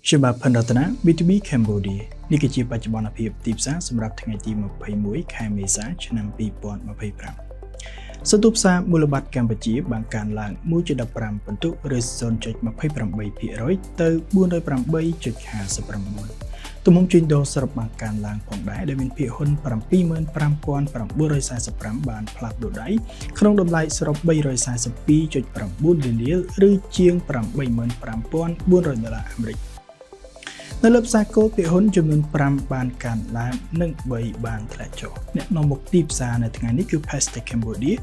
ខ្ញុំបាទផិនរតនា B2B Cambodia នេះគឺជាបច្ចុប្បន្នភាពទីផ្សារសម្រាប់ថ្ងៃទី21ខែមេសាឆ្នាំ2025សន្ទុះផ្សារមូលបត្រកម្ពុជាបានកើនឡើង1.15ពិន្ទុឬ0.28%ទៅ408.59ទំហំជួញដូរសរុបបានកើនឡើងផងដែរដែលមានភាគហ៊ុន75,945បានផ្លាស់ប្ដូរដៃក្នុងតម្លៃសរុប342.9លានរៀលឬជាង85,400ដុល្លារអាមេរិកនៅលើផ្សារគោលភាគហ៊ុនចំនួន5បានកើនឡើងនិង3បានធ្លាក់ចុះអ្នកនាំមុខទីផ្សារនៅថ្ងៃនេះគឺ Pestech Cambodia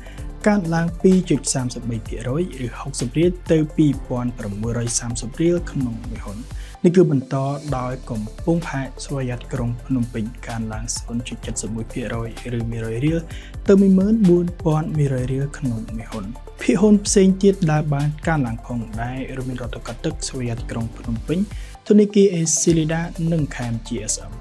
កើនឡើង2.33%ឬ60រៀលទៅ2630រៀលក្នុងមួយហ៊ុននេះគឺបន្តដោយកំពង់ផែស្វយ័តក្រុងភ្នំពេញកើនឡើង0.71%ឬ100រៀលទៅ14,100រៀលក្នុងមួយហ៊ុនភាគហ៊ុនផ្សេងទៀតដែលបានកើនឡើងផងដែររួមមានរដ្ឋកទឹកស្វយ័តក្រុងភ្នំពេញធនាគារអេស៊ីលីដានិងខេម GSM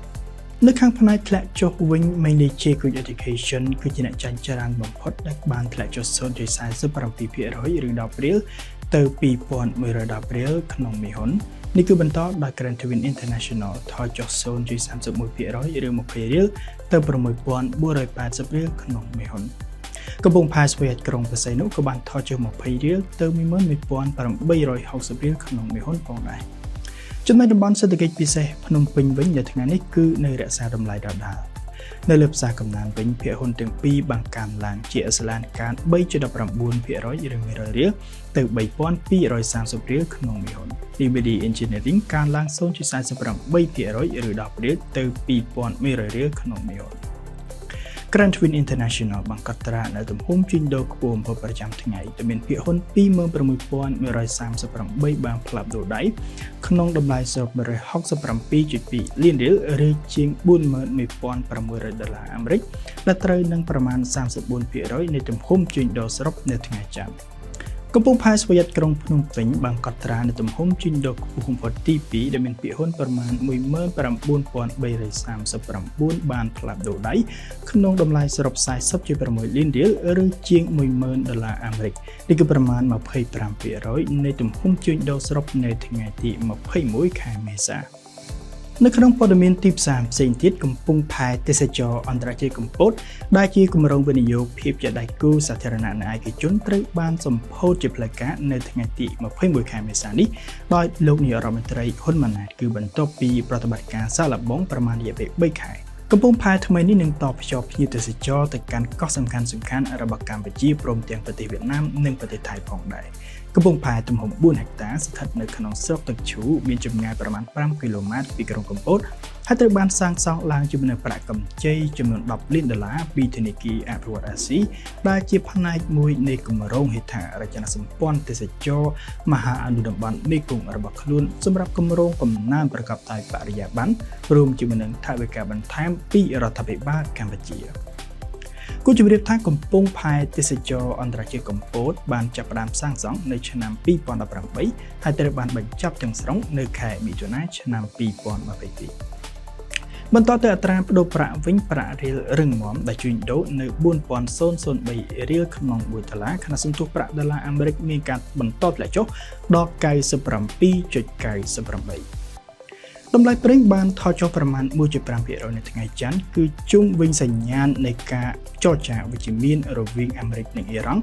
នៅខាងផ្នែកធ្លាក់ចុះវិញ Mainly J Group Education គឺជាអ្នកចាញ់ច្រើនបំផុតដែលបានធ្លាក់ចុះ0.47%ឬ10រៀលទៅ2110រៀលក្នុងមួយហ៊ុននេះគឺបន្តដោយ Grand Twin International ថយចុះ0.31%ឬ20រៀលទៅ6480រៀលក្នុងមួយហ៊ុនកំពង់ផែស្វយ័តក្រុងព្រះសីហនុក៏បានថយចុះ20រៀលទៅ11860រៀលក្នុងមួយហ៊ុនផងដែរចំណែកតំបន់សេដ្ឋកិច្ចពិសេសភ្នំពេញវិញនៅថ្ងៃនេះគឺនៅរក្សាតម្លៃដដែលនៅលើផ្សារកំណានវិញភាគហ៊ុនទាំងពីរបានកើនឡើងជាអសឡានកើន3.19%ឬ100រៀលទៅ3230រៀលក្នុងមួយហ៊ុន DVD Engineering កើនឡើង0.48%ឬ10រៀលទៅ2100រៀលក្នុងមួយហ៊ុន Grand Twin International បានកត់ត្រានៅទំហំជួញដូរខ្ពស់បំផុតប្រចាំថ្ងៃដែលមានភាគហ៊ុន26,138បានផ្លាស់ប្ដូរដៃក្នុងតម្លៃសរុប167.2លានរៀលឬជាង41,600ដុល្លារអាមេរិកដែលត្រូវនឹងប្រមាណ34%នៃទំហំជួញដូរសរុបនៅថ្ងៃច័ន្ទកំពង់ផែស្វយ័តក្រុងភ្នំពេញបានកត់ត្រានៅទំហំជួញដូរខ្ពស់បំផុតទី2ដែលមានភាគហ៊ុនប្រមាណ19,339បានផ្លាស់ប្ដូរដៃក្នុងតម្លៃសរុប40.6លានរៀលឬជាង10,000ដុល្លារអាមេរិកនេះគឺប្រមាណ25%នៃទំហំជួញដូរសរុបនៅថ្ងៃទី21ខែមេសានៅក្នុងព័ត៌មានទីផ្សារផ្សេងទៀតកំពង់ផែទេសចរអន្តរជាតិកម្ពុជាដែលជាគម្រោងវិនិយោគភាពជាដៃគូសាធារណៈនិងឯកជនត្រូវបានសម្ពោធជាផ្លូវការនៅថ្ងៃទី21ខែមេសានេះដោយលោកនាយករដ្ឋមន្ត្រីហ៊ុនម៉ាណែតគឺបន្ទាប់ពីប្រតិបត្តិការសាកល្បងប្រមាណរយៈពេល3ខែកំពង់ផែថ្មីនេះនឹងតភ្ជាប់ភ្ញៀវទេសចរទៅកាន់កោះសំខាន់ៗរបស់កម្ពុជាព្រមទាំងប្រទេសវៀតណាមនិងប្រទេសថៃផងដែរកំពង់ផែទំហំ4ហិកតាស្ថិតនៅក្នុងស្រុកទឹកឈូមានចម្ងាយប្រមាណ5គីឡូម៉ែត្រពីក្រុងកំពតហើយត្រូវបានសាងសង់ឡើងជាមួយនឹងប្រាក់កម្ចីចំនួន10លានដុល្លារពីធនាគារអភិវឌ្ឍអាស៊ីដែលជាផ្នែកមួយនៃគម្រោងហេដ្ឋារចនាសម្ព័ន្ធទេសចរមហាអនុតំបន់មេគង្គរបស់ខ្លួនសម្រាប់គម្រោងកំណើនប្រកបដោយបរិយាបន្នរួមជាមួយនឹងថវិកាបន្ថែមពីរដ្ឋាភិបាលកម្ពុជាគូជម្រាបថាកំពង់ផែទេសចរអន្តរជាតិកំពតបានចាប់ផ្ដើមសាងសង់នៅឆ្នាំ2018ហើយត្រូវបានបញ្ចប់ទាំងស្រុងនៅខែមិថុនាឆ្នាំ2022បន្តទៅអត្រាប្តូរប្រាក់វិញប្រាក់រៀលរឹងមាំដែលជួញដូរនៅ4003រៀលក្នុង1ដុល្លារខណៈសន្ទុះប្រាក់ដុល្លារអាមេរិកមានការបន្តធ្លាក់ចុះដល់97.98តម្លៃប្រេងបានថយចុះប្រមាណ1.5%នៅថ្ងៃច័ន្ទគឺជុំវិញសញ្ញាណនៃការចរចាវិជ្ជមានរវាងអាមេរិកនិងអ៊ីរ៉ង់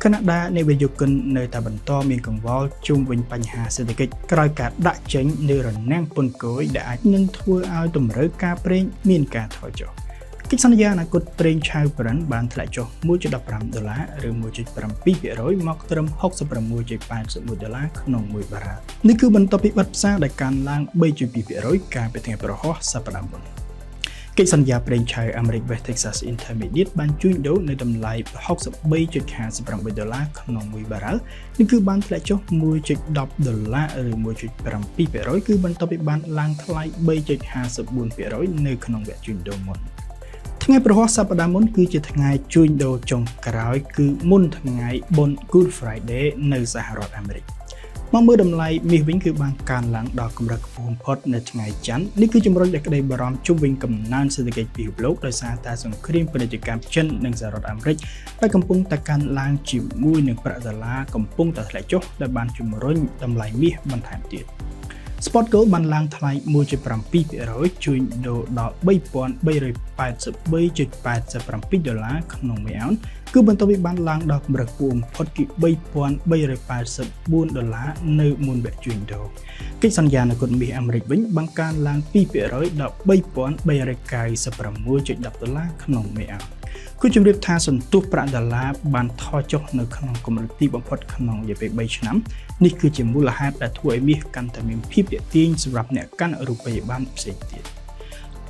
ខណៈដែលនិវិយោគិននៅតែបន្តមានកង្វល់ជុំវិញបញ្ហាសេដ្ឋកិច្ចក្រោយការដាក់ចេញនូវរនាំងពន្ធគយដែលអាចនឹងធ្វើឲ្យតម្រូវការប្រេងមានការថយចុះកិច្ចសន្យាអនាគតប្រេងឆៅ Brent បានធ្លាក់ចុះ1.15ដុល្លារឬ1.7%មកត្រឹម66.81ដុល្លារក្នុងមួយបារ៉ែលនេះគឺបន្ទាប់ពីបិទផ្សារដែលកើនឡើង3.2%កាលពីថ្ងៃព្រហស្បតិ៍សប្តាហ៍មុនកិច្ចសន្យាប្រេងឆៅអាមេរិក West Texas Intermediate បានជួញដូរនៅតម្លៃ63.58ដុល្លារក្នុងមួយបារ៉ែលនេះគឺបានធ្លាក់ចុះ1.10ដុល្លារឬ1.7%គឺបន្ទាប់ពីបានឡើងថ្លៃ3.54%នៅក្នុងវគ្គជួញដូរមុនថ្ងៃព្រហស្បតិ៍សប្តាហ៍មុនគឺជាថ្ងៃជួញដូរចុងក្រោយគឺមុនថ្ងៃបុណ្យ Good Friday នៅសហរដ្ឋអាមេរិកមកមើលតម្លៃមាសវិញគឺបានកើនឡើងដល់កម្រិតខ្ពស់បំផុតនៅថ្ងៃច័ន្ទនេះគឺជំរុញដោយក្តីបារម្ភជុំវិញកំណើនសេដ្ឋកិច្ចពិភពលោកដោយសារតែសង្គ្រាមពាណិជ្ជកម្មចិននិងសហរដ្ឋអាមេរិកដែលកំពុងតែកើនឡើងជាមួយនឹងប្រាក់ដុល្លារកំពុងតែធ្លាក់ចុះដែលបានជំរុញតម្លៃមាសបន្ថែមទៀត។ Spot Gold បានឡើងថ្លៃ1.7%ជួញដូរដល់3383.87ដុល្លារក្នុងមួយអោនគឺបន្ទាប់ពីបានឡើងដល់កម្រិតខ្ពស់បំផុតគឺ3384ដុល្លារនៅមុនវគ្គជួញដូរកិច្ចសន្យាអនាគតមាសអាមេរិកវិញបានកើនឡើង2%ដល់3396.10ដុល្លារក្នុងមួយអោនគូជំរាបថាសន្ទុះប្រាក់ដុល្លារបានថយចុះនៅក្នុងកម្រិតទីបំផុតក្នុងរយៈពេល3ឆ្នាំនេះគឺជាមូលហេតុដែលធ្វើឲ្យមាសកាន់តែមានភាពទាក់ទាញសម្រាប់អ្នកកាន់រូបិយប័ណ្ណផ្សេងទៀត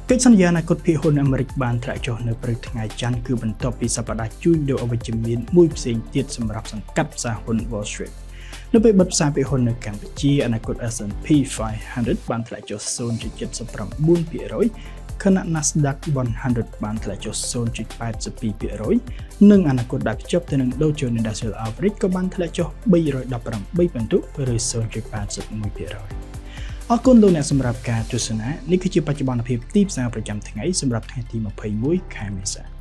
កិច្ចសន្យាអនាគតភាគហ៊ុនអាមេរិកបានធ្លាក់ចុះនៅព្រឹកថ្ងៃច័ន្ទគឺបន្ទាប់ពីសប្តាហ៍ជួញដូរអវិជ្ជមានមួយផ្សេងទៀតសម្រាប់សង្កាត់ផ្សារហ៊ុន Wall Street នៅពេលបិទផ្សារភាគហ៊ុននៅកម្ពុជាអនាគត S&P 500បានធ្លាក់ចុះ0.79%ខណៈ Nasdaq 100បានធ្លាក់ចុះ0.82%និងអនាគតដែលភ្ជាប់ទៅនឹង Dow Jones Industrial Average ក៏បានធ្លាក់ចុះ318ពិន្ទុឬ0.81%អរគុណលោកអ្នកសម្រាប់ការទស្សនានេះគឺជាបច្ចុប្បន្នភាពទីផ្សារប្រចាំថ្ងៃសម្រាប់ថ្ងៃទី21ខែមេសា។